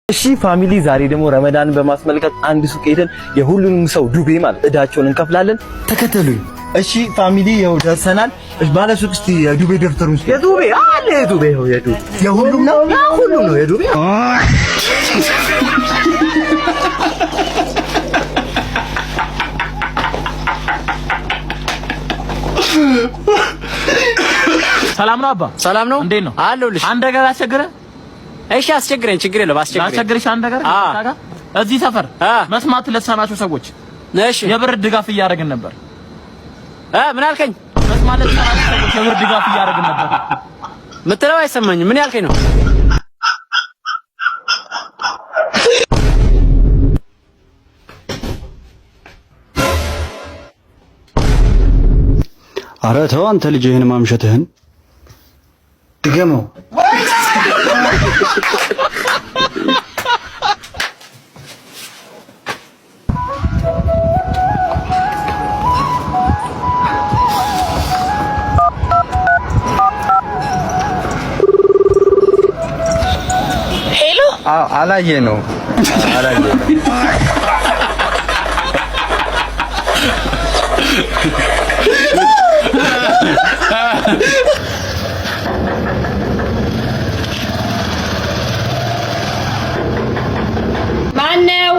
እሺ family፣ ዛሬ ደግሞ ረመዳንን በማስመልከት አንድ ሱቅ ሄደን የሁሉንም ሰው ዱቤ ማለት እዳቸውን እንከፍላለን። ተከተሉኝ። እሺ family፣ ይኸው ደርሰናል። እሺ ባለ ሱቅ፣ እስቲ የዱቤ ደብተሩን እስቲ። የዱቤ አለ፣ የዱቤ ይኸው፣ የዱቤ የሁሉም ነው፣ ሁሉም ነው የዱቤ። ሰላም ነው አባ? ሰላም ነው። እንዴት ነው? አለሁልሽ። አንድ ነገር አስቸግረህ? እሺ አስቸግረኝ፣ ችግር የለውም አስቸግረኝ። ላስቸግርሽ አንድ ነገር። እዚህ ሰፈር መስማት ለተሳናቸው ሰዎች የብር ድጋፍ እያደረግን ነበር። ምን አልከኝ? መስማት ለተሳናቸው ሰዎች የብር ድጋፍ እያደረግን ነበር። ምትለው አይሰማኝም። ምን ያልከኝ ነው? ኧረ ተው አንተ ልጅ፣ ይህን ማምሸትህን ድገመው። Hello። አላየ ነው አላየ ነው። ማነው?